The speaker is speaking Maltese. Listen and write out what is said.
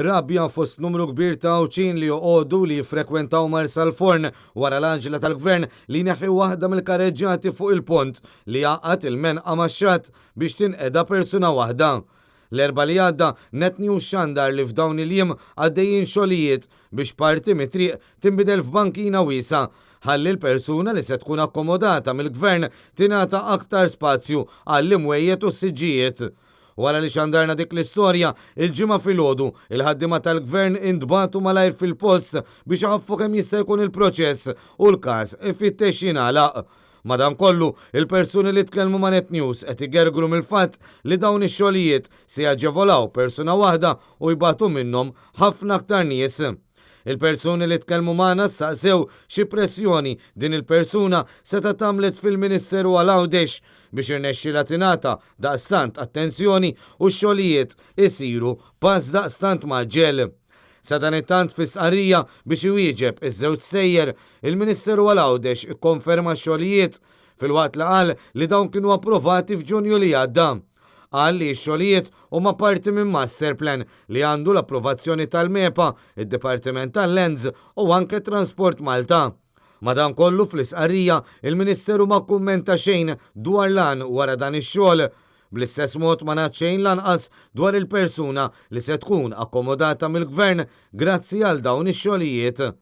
Rabja fost numru kbir ta' Għawdxin li joqogħdu li jiffrekwentaw Marsalforn wara l-għaġla tal-Gvern li jneħħi waħda mill-kareġġati fuq il-pont li jgħaqqad il-Menqa max-xatt biex tinqeda persuna waħda. L-Erbgħa li għadda, Net News xandar li f'dawn il-jiem għaddejjin xogħlijiet biex parti mit-triq tinbidel f'bankina wiesgħa ħalli l-persuna li se tkun akkomodata mill-Gvern tingħata aktar spazju għall-imwejjed u s-siġġijiet. Wara li xandarna dik l-istorja, il-Ġimgħa filgħodu, il-ħaddiema tal-Gvern intbagħtu malajr fil-post biex iħaffu kemm jista' jkun il-proċess u l-każ ifittex jingħalaq. Madankollu, il-persuni li tkellmu ma' Net News qed igergru mill-fatt li dawn ix-xogħlijiet se jaġevolaw persuna waħda u jbatu minnhom ħafna aktar nies. Il-persuni li tkellmu magħna staqsew xi pressjoni din il-persuna setgħet għamlet fil-Ministeru għal Għawdex biex irnexxielha tingħata daqstant attenzjoni u x-xogħlijiet isiru pass daqstant mgħaġġel. Sadanittant fi stqarrija biex iwieġeb iż-żewġ stejjer, il-Ministeru għal Għawdex ikkonferma x-xogħlijiet filwaqt li qal li dawn kienu approvati f'Ġunju li għadda. Qal li x-xogħlijiet huma parti minn master plan li għandu l-approvazzjoni tal-MEPA, id-Dipartiment tal-Lands u anke Transport Malta. Madankollu fl-istqarrija, il-Ministeru ma kkummenta xejn dwar l-għan wara dan ix-xogħol. Bl-istess mod ma ngħad xejn lanqas dwar il-persuna li se tkun akkomodata mill-Gvern grazzi għal dawn ix-xogħlijiet.